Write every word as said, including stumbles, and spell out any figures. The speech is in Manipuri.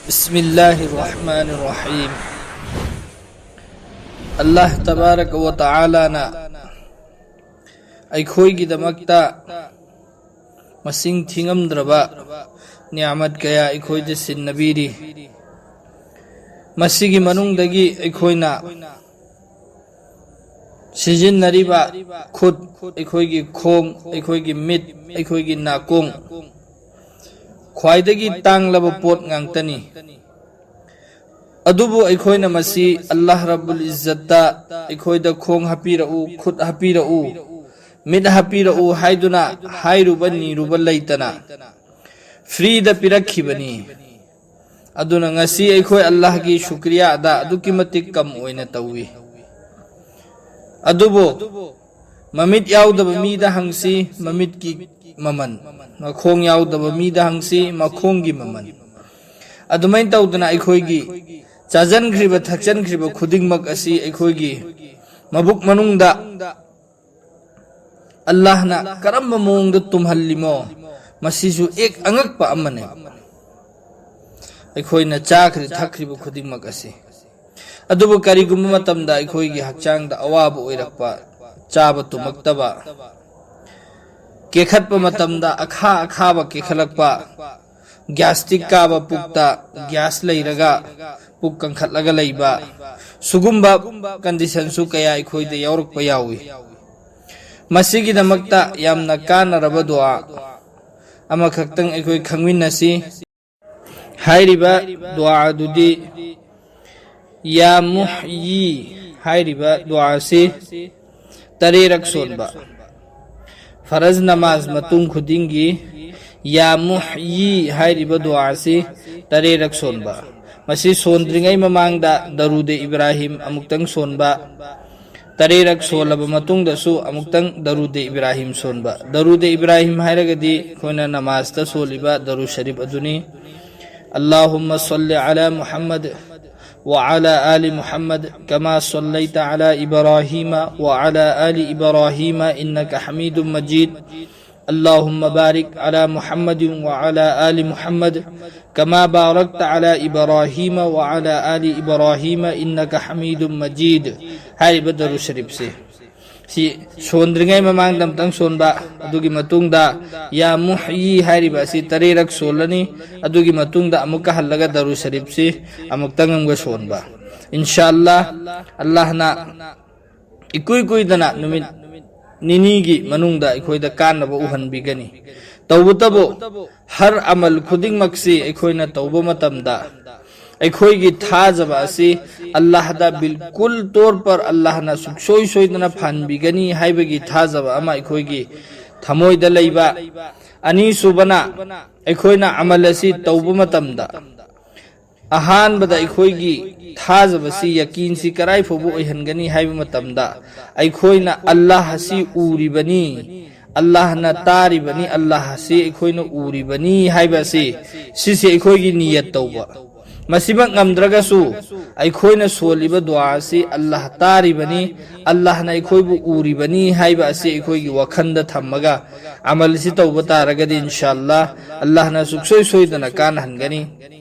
بسم الله الرحمن الرحيم. ꯑꯜꯂꯥꯍ ꯇꯕꯥꯔꯛ ꯋ ꯇꯥꯂꯥꯅ ꯑꯩꯈꯣꯏꯒꯤꯗꯃꯛꯇ ꯃꯁꯤꯡ ꯊꯤꯉꯝꯗ꯭ꯔꯕ ꯅꯤꯌꯥꯃꯠ ꯀꯌꯥ ꯑꯩꯈꯣꯏꯗ ꯁꯤꯟꯅꯕꯤꯔꯤ꯫ ꯃꯁꯤꯒꯤ ꯃꯅꯨꯡꯗꯒꯤ ꯑꯩꯈꯣꯏꯅ ꯁꯤꯖꯤꯟꯅꯔꯤꯕ ꯈꯨꯠ, ꯑꯩꯈꯣꯏꯒꯤ ꯈꯣꯡ, ꯑꯩꯈꯣꯏꯒꯤ ꯃꯤꯠ, ꯑꯩꯈꯣꯏꯒꯤ ꯅꯥꯀꯣꯡ, ꯈ꯭ꯋꯥꯏꯗꯒꯤ ꯇꯥꯡꯂꯕ ꯄꯣꯠ ꯉꯥꯛꯇꯅꯤ꯫ ꯑꯗꯨꯕꯨ ꯑꯩꯈꯣꯏꯅ ꯃꯁꯤ ꯑꯜꯂꯥꯍ ꯔꯕꯨꯜ ꯏꯖꯠꯇ ꯑꯩꯈꯣꯏꯗ ꯈꯣꯡ ꯍꯥꯞꯄꯤꯔꯛꯎ, ꯈꯨꯠ ꯍꯥꯞꯄꯤꯔꯛꯎ, ꯃꯤꯠ ꯍꯥꯞꯄꯤꯔꯛꯎ ꯍꯥꯏꯗꯨꯅ ꯍꯥꯏꯔꯨꯕ ꯅꯤꯔꯨꯕ ꯂꯩꯇꯅ ꯐ꯭ꯔꯤꯗ ꯄꯤꯔꯛꯈꯤꯕꯅꯤ꯫ ꯑꯗꯨꯅ ꯉꯁꯤ ꯑꯩꯈꯣꯏ ꯑꯜꯂꯥꯍꯒꯤ ꯁꯨꯀ꯭ꯔꯤꯌꯥ ꯑꯗꯥ ꯑꯗꯨꯛꯀꯤ ꯃꯇꯤꯛ ꯀꯝ ꯑꯣꯏꯅ ꯇꯧꯏ꯫ ꯑꯗꯨꯕꯨ ꯃꯃꯤꯠ ꯌꯥꯎꯗꯕ ꯃꯤꯗ ꯍꯪꯁꯤ ꯃꯃꯤꯠꯀꯤ ꯃꯃꯜ, ꯃꯈꯣꯡ ꯌꯥꯎꯗꯕ ꯃꯤꯗ ꯍꯪꯁꯤ ꯃꯈꯣꯡꯒꯤ ꯃꯃꯜ꯫ ꯑꯗꯨꯃꯥꯏꯅ ꯇꯧꯗꯅ ꯑꯩꯈꯣꯏꯒꯤ ꯆꯥꯖꯟꯈ꯭ꯔꯤꯕ ꯊꯛꯆꯟꯈ꯭ꯔꯤꯕ ꯈꯨꯗꯤꯡꯃꯛ ꯑꯁꯤ ꯑꯩꯈꯣꯏꯒꯤ ꯃꯕꯨꯛ ꯃꯅꯨꯡꯗ ꯑꯜꯂꯥꯍꯅ ꯀꯔꯝꯕ ꯃꯑꯣꯡꯗ ꯇꯨꯝꯍꯜꯂꯤꯃꯣ, ꯃꯁꯤꯁꯨ ꯑꯦꯛ ꯑꯉꯛꯄ ꯑꯃꯅꯤ꯫ ꯑꯩꯈꯣꯏꯅ ꯆꯥꯈ꯭ꯔꯤ ꯊꯛꯈ꯭ꯔꯤꯕ ꯈꯨꯗꯤꯡꯃꯛ ꯑꯁꯤ, ꯑꯗꯨꯕꯨ ꯀꯔꯤꯒꯨꯝꯕ ꯃꯇꯝꯗ ꯑꯩꯈꯣꯏꯒꯤ ꯍꯛꯆꯥꯡꯗ ꯑꯋꯥꯕ ꯑꯣꯏꯔꯛꯄ, ꯆꯥꯕ ꯇꯨꯝꯃꯛꯇꯕ, ꯀꯦꯈꯠꯄ ꯃꯇꯝꯗ ꯑꯈꯥ ꯑꯈꯥꯕ ꯀꯦꯈꯠꯂꯛꯄ, ꯒ꯭ꯌꯥꯁꯇꯤꯛ ꯀꯥꯕ, ꯄꯨꯛꯇ ꯒ꯭ꯌꯥꯁ ꯂꯩꯔꯒ ꯄꯨꯛ ꯀꯟꯈꯠꯂꯒ ꯂꯩꯕ, ꯁꯤꯒꯨꯝꯕ ꯀꯟꯗꯤꯁꯟꯁꯨ ꯀꯌꯥ ꯑꯩꯈꯣꯏꯗ ꯌꯥꯎꯔꯛꯄ ꯌꯥꯎꯏ꯫ ꯃꯁꯤꯒꯤꯗꯃꯛꯇ ꯌꯥꯝꯅ ꯀꯥꯟꯅꯔꯕ ꯗꯨꯋꯥ ꯑꯃꯈꯛꯇꯪ ꯑꯩꯈꯣꯏ ꯈꯪꯃꯤꯟꯅꯁꯤ꯫ ꯍꯥꯏꯔꯤꯕ ꯗꯨꯋꯥ ꯑꯗꯨꯗꯤ ꯌꯥ ꯃꯨꯍꯌꯤ ꯍꯥꯏꯔꯤꯕ ꯗꯨꯋꯥ ꯑꯁꯤ ꯇꯔꯦꯠꯔꯛ ꯁꯣꯟꯕ꯫ ꯐꯔꯖ ꯅꯃꯥꯖ ꯃꯇꯨꯡ ꯈꯨꯗꯤꯡꯒꯤ ꯌꯥ ꯃꯨꯍꯌꯤ ꯍꯥꯏꯔꯤꯕ ꯗꯨꯋꯥ ꯑꯁꯤ ꯇꯔꯦꯠꯔꯛ ꯁꯣꯟꯕ꯫ ꯃꯁꯤ ꯁꯣꯟꯗ꯭ꯔꯤꯉꯩ ꯃꯃꯥꯡꯗ ꯗꯔꯨꯗ ꯏꯕ꯭ꯔꯥꯍꯤꯝ ꯑꯃꯨꯛꯇꯪ ꯁꯣꯟꯕ꯫ ꯇꯔꯦꯠꯔꯛ ꯁꯣꯜꯂꯕ ꯃꯇꯨꯡꯗꯁꯨ ꯑꯃꯨꯛꯇꯪ ꯗꯔꯨꯗ ꯏꯕ꯭ꯔꯥꯍꯤꯝ ꯁꯣꯟꯕ꯫ ꯗꯔꯨꯗ ꯏꯕ꯭ꯔꯥꯍꯤꯝ ꯍꯥꯏꯔꯒꯗꯤ ꯑꯩꯈꯣꯏꯅ ꯅꯃꯥꯖꯇ ꯁꯣꯜꯂꯤꯕ ꯗꯔꯨ ꯁꯔꯤꯐ ꯑꯗꯨꯅꯤ꯫ اللهم صل على محمد وعلى آل محمد كما صليت على إبراهيم وعلى آل إبراهيم إنك حميد مجيد. اللهم بارك على محمد وعلى آل محمد كما باركت على إبراهيم وعلى آل إبراهيم إنك حميد مجيد ꯍꯥꯏꯔꯤꯕ ꯗꯔꯨ ꯁꯔꯤꯐꯁꯦ ꯁꯤ ꯁꯣꯟꯗ꯭ꯔꯤꯉꯩ ꯃꯃꯥꯡꯗ ꯑꯝꯇꯪ ꯁꯣꯟꯕ, ꯑꯗꯨꯒꯤ ꯃꯇꯨꯡꯗ ꯌꯥ ꯃꯨꯍꯌꯤ ꯍꯥꯏꯔꯤꯕ ꯑꯁꯤ ꯇꯔꯦꯠꯔꯛ ꯁꯣꯜꯂꯅꯤ, ꯑꯗꯨꯒꯤ ꯃꯇꯨꯡꯗ ꯑꯃꯨꯛꯀ ꯍꯜꯂꯒ ꯗꯔꯨ ꯁꯔꯤꯐꯁꯤ ꯑꯃꯨꯛꯇꯪ ꯑꯃꯒ ꯁꯣꯟꯕ꯫ ꯏꯟꯁꯥ ꯑꯜꯂꯥ, ꯑꯜꯂꯥꯍꯅ ꯏꯀꯨꯏ ꯀꯨꯏꯗꯅ ꯅꯨꯃꯤꯠ ꯅꯤꯅꯤꯒꯤ ꯃꯅꯨꯡꯗ ꯑꯩꯈꯣꯏꯗ ꯀꯥꯟꯅꯕ ꯎꯍꯟꯕꯤꯒꯅꯤ꯫ ꯇꯧꯕꯇꯕꯨ, ꯍꯔ ꯑꯃꯜ ꯈꯨꯗꯤꯡꯃꯛꯁꯤ ꯑꯩꯈꯣꯏꯅ ꯇꯧꯕ ꯃꯇꯝꯗ ꯑꯩꯈꯣꯏꯒꯤ ꯊꯥꯖꯕ ꯑꯁꯤ ꯑꯜꯂꯥꯍꯗ ꯕꯤꯜꯀꯨꯜ ꯇꯣꯔ ꯄꯔ ꯑꯜꯂꯥꯍꯅ ꯁꯨꯛꯁꯣꯏ ꯁꯣꯏꯗꯅ ꯐꯍꯟꯕꯤꯒꯅꯤ ꯍꯥꯏꯕꯒꯤ ꯊꯥꯖꯕ ꯑꯃ ꯑꯩꯈꯣꯏꯒꯤ ꯊꯃꯣꯏꯗ ꯂꯩꯕ꯫ ꯑꯅꯤꯁꯨꯕꯅ, ꯑꯩꯈꯣꯏꯅ ꯑꯃꯜ ꯑꯁꯤ ꯇꯧꯕ ꯃꯇꯝꯗ ꯑꯍꯥꯟꯕꯗ ꯑꯩꯈꯣꯏꯒꯤ ꯊꯥꯖꯕꯁꯤ, ꯌꯀꯤꯟꯁꯤ ꯀꯔꯥꯏ ꯐꯥꯎꯕ ꯑꯣꯏꯍꯟꯒꯅꯤ ꯍꯥꯏꯕ ꯃꯇꯝꯗ, ꯑꯩꯈꯣꯏꯅ ꯑꯜꯂꯥꯍ ꯑꯁꯤ ꯎꯔꯤꯕꯅꯤ, ꯑꯜꯂꯥꯍꯅ ꯇꯥꯔꯤꯕꯅꯤ, ꯑꯜꯂꯥꯍ ꯑꯁꯤ ꯑꯩꯈꯣꯏꯅ ꯎꯔꯤꯕꯅꯤ ꯍꯥꯏꯕ ꯑꯁꯤ, ꯁꯤꯁꯦ ꯑꯩꯈꯣꯏꯒꯤ ꯅꯤꯌꯠ ꯇꯧꯕ꯫ ꯃꯁꯤꯃꯛ ꯉꯝꯗ꯭ꯔꯒꯁꯨ, ꯑꯩꯈꯣꯏꯅ ꯁꯣꯜꯂꯤꯕ ꯗꯨꯋꯥ ꯑꯁꯤ ꯑꯜꯂꯥꯍ ꯇꯥꯔꯤꯕꯅꯤ, ꯑꯜꯂꯥꯍꯅ ꯑꯩꯈꯣꯏꯕꯨ ꯎꯔꯤꯕꯅꯤ ꯍꯥꯏꯕ ꯑꯁꯤ ꯑꯩꯈꯣꯏꯒꯤ ꯋꯥꯈꯜꯗ ꯊꯝꯃꯒ ꯑꯃꯜ ꯑꯁꯤ ꯇꯧꯕ ꯇꯥꯔꯒꯗꯤ, ꯏꯟꯁꯥ ꯑꯜꯂꯥꯍ, ꯑꯜꯂꯥꯍꯅ ꯁꯨꯛꯁꯣꯏ ꯁꯣꯏꯗꯅ ꯀꯥꯟꯅꯍꯟꯒꯅꯤ꯫